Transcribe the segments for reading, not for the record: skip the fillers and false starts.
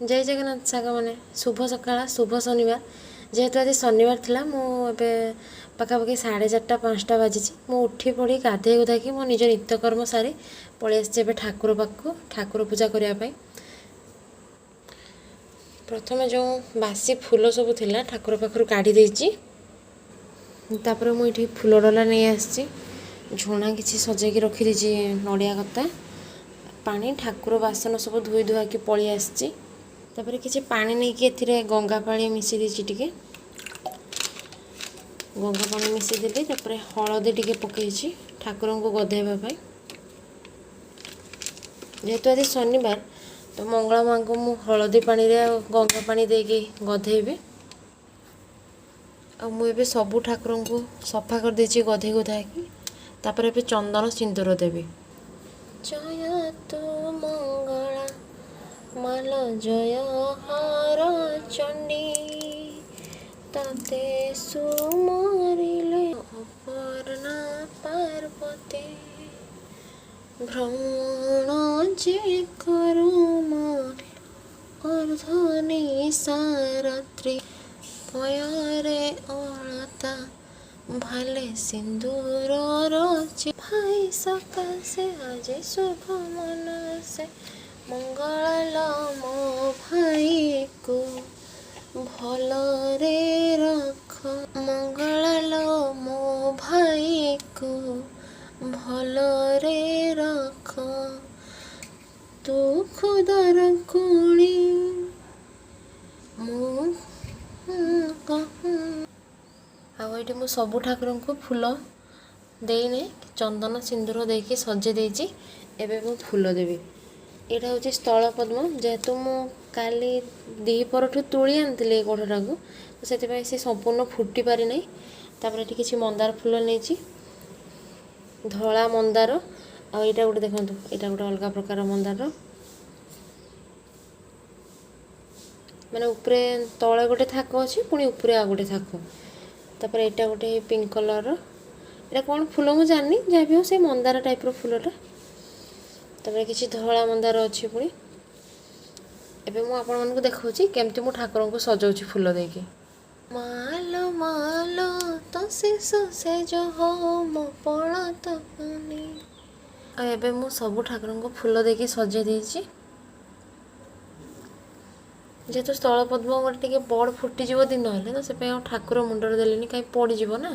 ଜୟ ଜଗନ୍ନାଥ ସାଙ୍ଗମାନେ, ଶୁଭ ସକାଳ, ଶୁଭ ଶନିବାର। ଯେହେତୁ ଆଜି ଶନିବାର ଥିଲା, ମୁଁ ଏବେ ପାଖାପାଖି 4:30 5ଟା ବାଜିଛି। ମୁଁ ଉଠି ପଡ଼ି ଗାଧେଇ ଗୁଧାଇକି ମୋ ନିଜ ନିତ୍ୟକର୍ମ ସାରି ପଳେଇ ଆସିଛି ଏବେ ଠାକୁର ପାଖକୁ ଠାକୁର ପୂଜା କରିବା ପାଇଁ। ପ୍ରଥମେ ଯେଉଁ ବାସି ଫୁଲ ସବୁ ଥିଲା ଠାକୁର ପାଖରୁ କାଢ଼ି ଦେଇଛି। ତାପରେ ମୁଁ ଏଠି ଫୁଲ ଡଲା ନେଇ ଆସିଛି, ଝୁଣା କିଛି ସଜେଇକି ରଖିଦେଇଛି, ନଡ଼ିଆ କତା, ପାଣି, ଠାକୁର ବାସନ ସବୁ ଧୋଇ ଧୁଆକି ପଳେଇ ଆସିଛି। ତାପରେ କିଛି ପାଣି ନେଇକି ଏଥିରେ ଗଙ୍ଗା ପାଣି ମିଶାଇ ଦେଇଛି, ଟିକେ ଗଙ୍ଗା ପାଣି ମିଶାଇ ଦେଲି। ତାପରେ ହଳଦୀ ଟିକେ ପକାଇଛି ଠାକୁରଙ୍କୁ ଗଧେଇବା ପାଇଁ। ଯେହେତୁ ଆଜି ଶନିବାର, ତ ମଙ୍ଗଳା ମାଆଙ୍କୁ ମୁଁ ହଳଦୀ ପାଣିରେ ଆଉ ଗଙ୍ଗା ପାଣି ଦେଇକି ଗଧେଇବି। ଆଉ ମୁଁ ଏବେ ସବୁ ଠାକୁରଙ୍କୁ ସଫା କରିଦେଇଛି ଗଧେଇ ଗୁଧାଇକି। ତାପରେ ଏବେ ଚନ୍ଦନ ସିନ୍ଦୁର ଦେବି। ଜୟ ତୁ ମଙ୍ଗଳା ମାଲ, ଜୟ ହର ଚଣ୍ଡୀ, ତତେ ସୁମରିଲେ ଅପର୍ଣ୍ଣା ପାର୍ବତୀ। ଭ୍ରମଣ ଯେ କରୁମାଲ ଅର୍ଦ୍ଧ ନିଶା ରାତ୍ରି, ପୟରେ ଅଳତା ଭାଲେ ସିନ୍ଦୁର ରଚି। ଭାଇ ସକାଶେ ଆଜି ଶୁଭ ମନସେ, ମଙ୍ଗଳ ମୋ ଭାଇକୁ ଭଲରେ ରଖ, ମଙ୍ଗଳ ମୋ ଭାଇକୁ ଭଲରେ ରଖ। ତୁ ଖୁଦୁରୁକୁଣୀ ମୁଁ। ଆଉ ଏଇଠି ମୁଁ ସବୁ ଠାକୁରଙ୍କୁ ଫୁଲ ଦେଇନି, ଚନ୍ଦନ ସିନ୍ଦୁର ଦେଇକି ସଜେଇ ଦେଇଛି। ଏବେ ମୁଁ ଫୁଲ ଦେବି। ଏଇଟା ହେଉଛି ସ୍ଥଳ ପଦ୍ମ। ଯେହେତୁ ମୁଁ କାଲି ଦ୍ୱିପହରଠୁ ତୋଳି ଆଣିଥିଲି ଏ କଢ଼ଟାକୁ, ତ ସେଥିପାଇଁ ସେ ସମ୍ପୂର୍ଣ୍ଣ ଫୁଟି ପାରିନାହିଁ। ତାପରେ ଏଠି କିଛି ମନ୍ଦାର ଫୁଲ ନେଇଛି, ଧଳା ମନ୍ଦାର। ଆଉ ଏଇଟା ଗୋଟେ ଦେଖନ୍ତୁ, ଏଇଟା ଗୋଟେ ଅଲଗା ପ୍ରକାର ମନ୍ଦାର, ମାନେ ଉପରେ ତଳେ ଗୋଟେ ଥାକ ଅଛି, ପୁଣି ଉପରେ ଆଉ ଗୋଟେ ଥାକ। ତାପରେ ଏଇଟା ଗୋଟେ ପିଙ୍କ କଲର୍ର, ଏଇଟା କ'ଣ ଫୁଲ ମୁଁ ଜାଣିନି, ଯାହା ବି ହଉ ସେ ମନ୍ଦାର ଟାଇପ୍ର ଫୁଲଟା। ତାପରେ କିଛି ଧଳା ମନ୍ଦାର ଅଛି ପୁଣି। ଏବେ ମୁଁ ଆପଣମାନଙ୍କୁ ଦେଖାଉଛି କେମିତି ମୁଁ ଠାକୁରଙ୍କୁ ସଜାଉଛି ଫୁଲ ଦେଇକି। ମାଲ ମାଲ ତ ଶେଷ ସେଜ ହୋ ମୋ ପଣତ କାନି। ଆଉ ଏବେ ମୁଁ ସବୁ ଠାକୁରଙ୍କୁ ଫୁଲ ଦେଇକି ସଜେଇ ଦେଇଛି। ଯେହେତୁ ସ୍ଥଳ ପଦ୍ମ ଗୋଟେ ଟିକେ ବଡ଼ ଫୁଟିଯିବ ଦିନ ହେଲେ, ତ ସେଥିପାଇଁ ଆଉ ଠାକୁର ମୁଣ୍ଡରେ ଦେଲିନି, କାହିଁ ପଡ଼ିଯିବ ନା।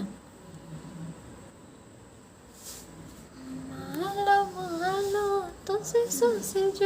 ମାଲ ମାଲ ତ ଶେଷ ସେଜ